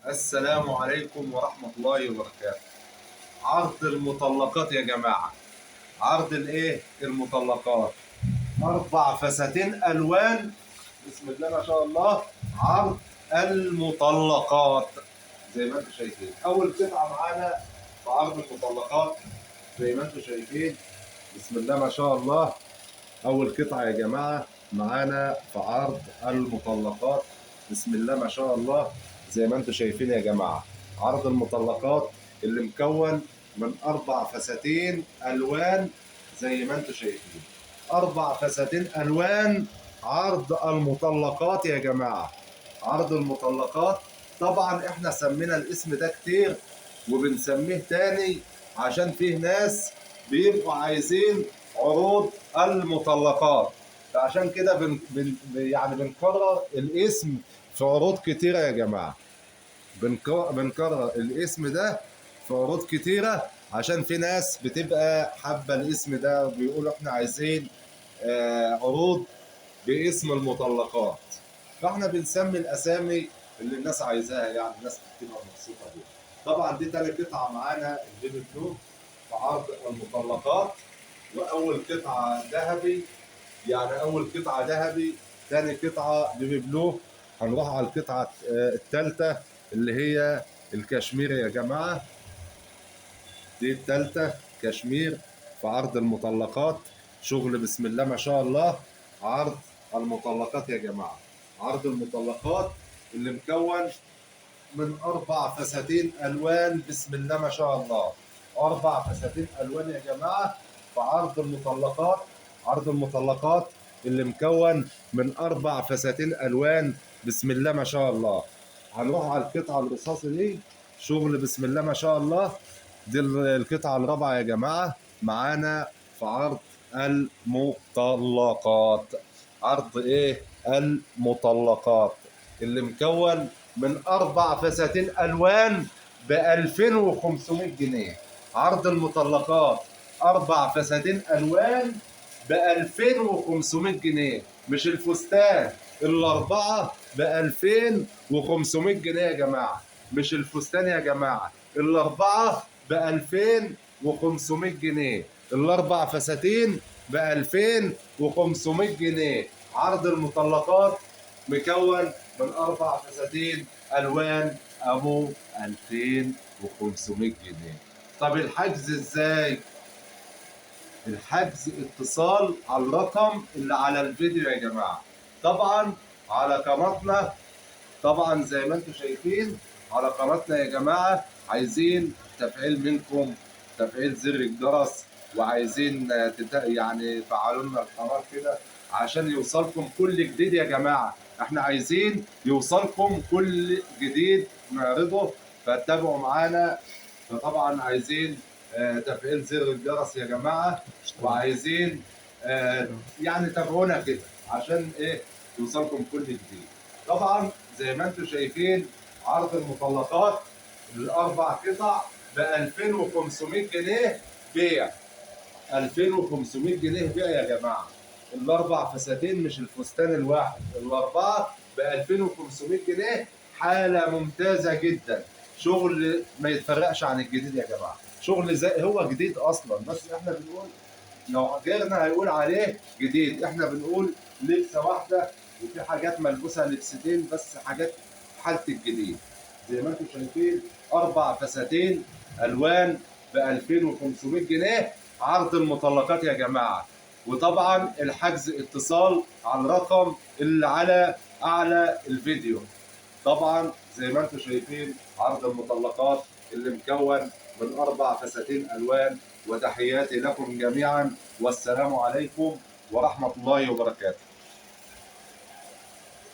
السلام عليكم ورحمة الله وبركاته. عرض المطلقات يا جماعة، عرض الايه؟ المطلقات. 4 فساتين الوان، بسم الله ما شاء الله. عرض المطلقات زي ما انتم شايفين. اول قطعة معانا في عرض المطلقات زي ما انتم شايفين، بسم الله ما شاء الله. اول قطعة يا جماعة معانا في عرض المطلقات، بسم الله ما شاء الله، زي ما انتم شايفين يا جماعة. عرض المطلقات اللي مكون من 4 فساتين الوان زي ما انتم شايفين، 4 فساتين الوان. عرض المطلقات يا جماعة، عرض المطلقات. طبعا احنا سمينا الاسم ده كتير وبنسميه تاني عشان فيه ناس بيبقوا عايزين عروض المطلقات، فعشان كده يعني بنكرر الاسم في عروض كتيرة يا جماعة. بنكرر الاسم ده في عروض كتيرة عشان في ناس بتبقى حابة الاسم ده وبيقولوا احنا عايزين عروض باسم المطلقات، فاحنا بنسمي الاسامي اللي الناس عايزاها، يعني الناس بتبقى مبسوطة بيها. طبعا دي تاني قطعة معانا ال baby blue في عرض المطلقات، واول قطعة ذهبي، يعني اول قطعة ذهبي، تاني قطعة baby blue. هنروح على القطعة الثالثة اللي هي الكشمير يا جماعة. دي الثالثة كشمير في عرض المطلقات. شغل بسم الله ما شاء الله. عرض المطلقات يا جماعة، عرض المطلقات اللي مكون من 4 فساتين ألوان، بسم الله ما شاء الله. 4 فساتين ألوان يا جماعة في عرض المطلقات. عرض المطلقات اللي مكون من 4 فساتين ألوان، بسم الله ما شاء الله. هنروح على القطعة الرصاصي دي، شغل بسم الله ما شاء الله. دي القطعة الرابعة يا جماعة معانا في عرض المطلقات. عرض ايه؟ المطلقات اللي مكون من 4 فساتين ألوان ب 2500 جنيه. عرض المطلقات 4 فساتين ألوان ب 2500 جنيه، مش الفستان، الأربعة ب 2500 جنيه يا جماعة، مش الفستان يا جماعة، الأربعة ب 2500 جنيه، الأربع فساتين ب 2500 جنيه. عرض المطلقات مكون من 4 فساتين ألوان أبو 2500 جنيه. طب الحجز إزاي؟ الحجز اتصال على الرقم اللي على الفيديو يا جماعة، طبعا على قناتنا، طبعا زي ما انتم شايفين على قناتنا يا جماعة. عايزين تفعيل منكم، تفعيل زر الجرس، وعايزين يعني فعلوا لنا القناة كده عشان يوصلكم كل جديد يا جماعة. احنا عايزين يوصلكم كل جديد نعرضه، فتابعوا معانا. فطبعا عايزين تفعيل زر الجرس يا جماعة، وعايزين يعني تابعونا كده عشان ايه؟ يوصلكم كل جديد. طبعا زي ما انتم شايفين عرض المطلقات الأربع قطع ب 2500 جنيه بيع، 2500 جنيه بيع يا جماعة. الأربع فساتين مش الفستان الواحد، الأربعة ب 2500 جنيه. حالة ممتازة جدا، شغل ما يتفرقش عن الجديد يا جماعة، شغل زي هو جديد أصلا، بس احنا بنقول لو غيرنا هيقول عليه جديد، احنا بنقول لبسة واحدة وفي حاجات ملبوسة لبستين بس، حاجات حالة الجديد. زي ما انتم شايفين 4 فساتين ألوان ب 2500 جنيه، عرض المطلقات يا جماعة. وطبعا الحجز اتصال على الرقم اللي على أعلى الفيديو. طبعا زي ما انتم شايفين عرض المطلقات اللي مكون من 4 فساتين ألوان. وتحياتي لكم جميعا، والسلام عليكم ورحمة الله وبركاته.